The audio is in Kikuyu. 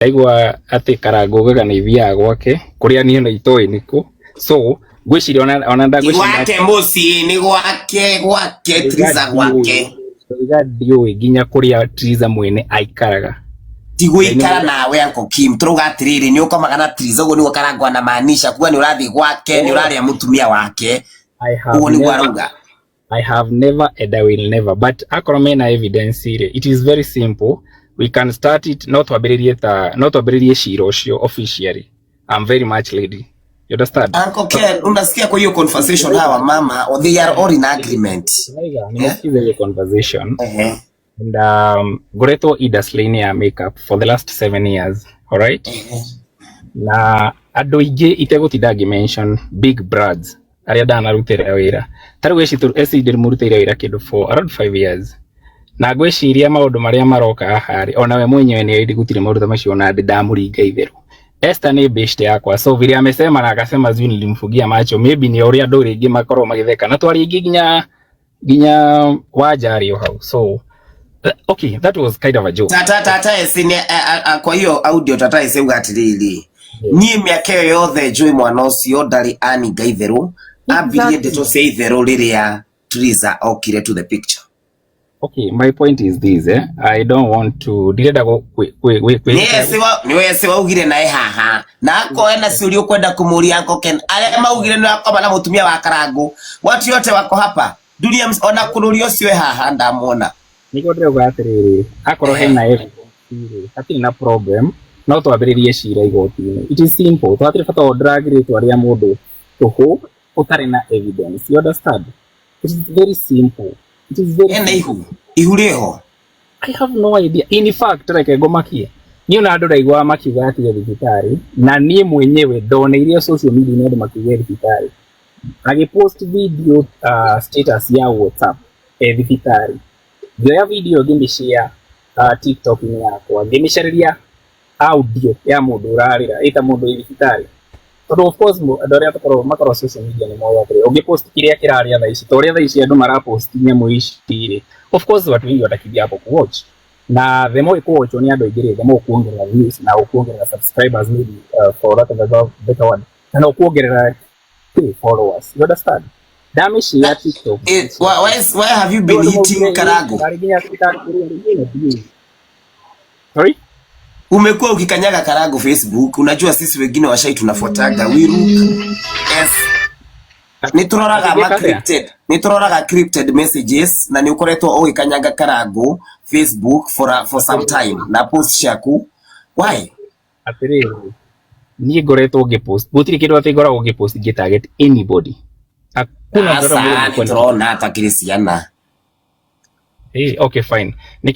Ndaigua atĩ Karangũ augaga nĩ ithiaga gwake kũrĩa niĩ ona itoĩ nĩkũ, so ngwĩciria ona Ti ndagwĩciria gwake mũciĩ, nĩ gwake, gwake Triza gwake. Ndauga ndiũĩ nginya kũrĩa Triza mwene aikaraga. Ti gũikara nawe, Uncle Kim, tũrauga atĩrĩrĩ, nĩ ũkomaga na Triza, ũguo nĩguo Karangũ anamaanisha kuga nĩ ũrathiĩ gwake, nĩ ũrarĩa mũtumia wake. I have Ũguo nĩguo never, arauga. I have never and I will never, but akorwo mena evidence rĩ, it is very simple, we can start it. No twambĩrĩrie, ta no twambĩrĩrie cira ũcio officially. I'm very much ready, you understand? Uncle Ken, unasikia kwa hiyo conversation hawa mama, they are all in agreement. Naiga, nimesikiza hiyo conversation. And ngoretwo industry-inĩ ya makeup for the last 7 years, alright? Na andũ aingĩ itegũtinda ngĩmention big brands arĩa ndanarutĩra wĩra, ta rĩu eci ndĩmũrutĩire wĩra kĩndũ for around 5 years, na ngwĩciria maũndũ marĩa maroka haha rĩ, ona we mwenyewe nĩ arĩ gũtirĩ maũndũ ta macio ona ndĩ ndamũringa itherũ. Esther nĩ best yakwa, so vile amesema na akasema sijui nilimfungia macho, maybe ni ũrĩa andũ rĩngĩ makorwo magĩtheka na twari aingĩ nginya nginya Wanja arĩ o hau. So okay, that was kind of a joke. Tata eci nĩ kwa hiyo audio tata eci auga atĩrĩrĩ, niĩ mĩaka ĩyo yothe njũĩ mwana ũcio ndarĩ aninga itherũ, ambirie ndeto cia itherũ rĩrĩa Triza okire to the picture. Okay, my point is this, eh? I don't want to ndirenda Nĩ eci waugire naye haha na akorwo ena ciũria ũkwenda kũmũria Uncle Ken, arĩa maugire nĩ wakoma na mũtumia wa Karangũ, watu yote wako hapa dunia ona kũrũria ũcio e haha ndamwona. Nĩguo ndĩrauga atĩrĩrĩ, akorwo hena evidence rĩ, hatirĩ na problem, no twambĩrĩrie cira igoti-inĩ. It is simple, tũhatirĩ bata wa drag rĩtwa rĩa mũndũ tũhũ ũtarĩ na evidence, you understand? It is very simple, it is very Ena simple. Ihu ihu rĩho. I have no idea. In fact, reke ngũmakie. Niĩ ona andũ ndaiguaga makiuga atĩ e thibitarĩ, na niĩ mwenyewe ndoneire social media nĩ andũ makiuga e thibitarĩ. Agĩpost video status ya WhatsApp e thibitarĩ. Ngĩoya video ngĩmĩshare TikTok-inĩ yakwa, ngĩmĩcarĩria audio ya mũndũ ũrarĩra ĩta mũndũ wĩ thibitarĩ. Tondũ of course andũ arĩa tũkoragwo makoragwo social media nĩ moĩ atĩrĩ, ũngĩpost kĩrĩa kĩrarĩa thaa ici, ta ũrĩa thaa ici andũ marapost nyamũ ici rĩ, of course watu wengi watakimbia hapo kuwatch, na the more ikuwatchwo nĩ andũ aingĩ rĩ, the more ukuongerera views na ukuongerera subscribers, maybe, for lack of a better word, na no ukuongerera followers, you understand? Ndamĩshare TikTok. Why have you been hitting Karango? Ndarĩ nginya thibitarĩ kũrĩa rĩ, niĩ. Sorry? Umekuwa ukikanyaga Karango Facebook. Unajua sisi wengine washai tunafuataga. We look. Yes. Nĩ tũroraga Akĩgĩka ma atĩa? crypted. Nĩ tũroraga crypted messages na nĩ ũkoretwo ũgĩkanyaga Karango Facebook for some time na post ciaku. Why? Atĩrĩrĩ, niĩ ngoretwo ngĩpost, gũtirĩ kĩndũ atĩ ngoragwo ngĩpost ngĩtarget anybody, hakuna mtoto Asa mmoja nĩ nilikuwa tũrona takĩrĩ ciana. Eh, okay, fine. Nĩ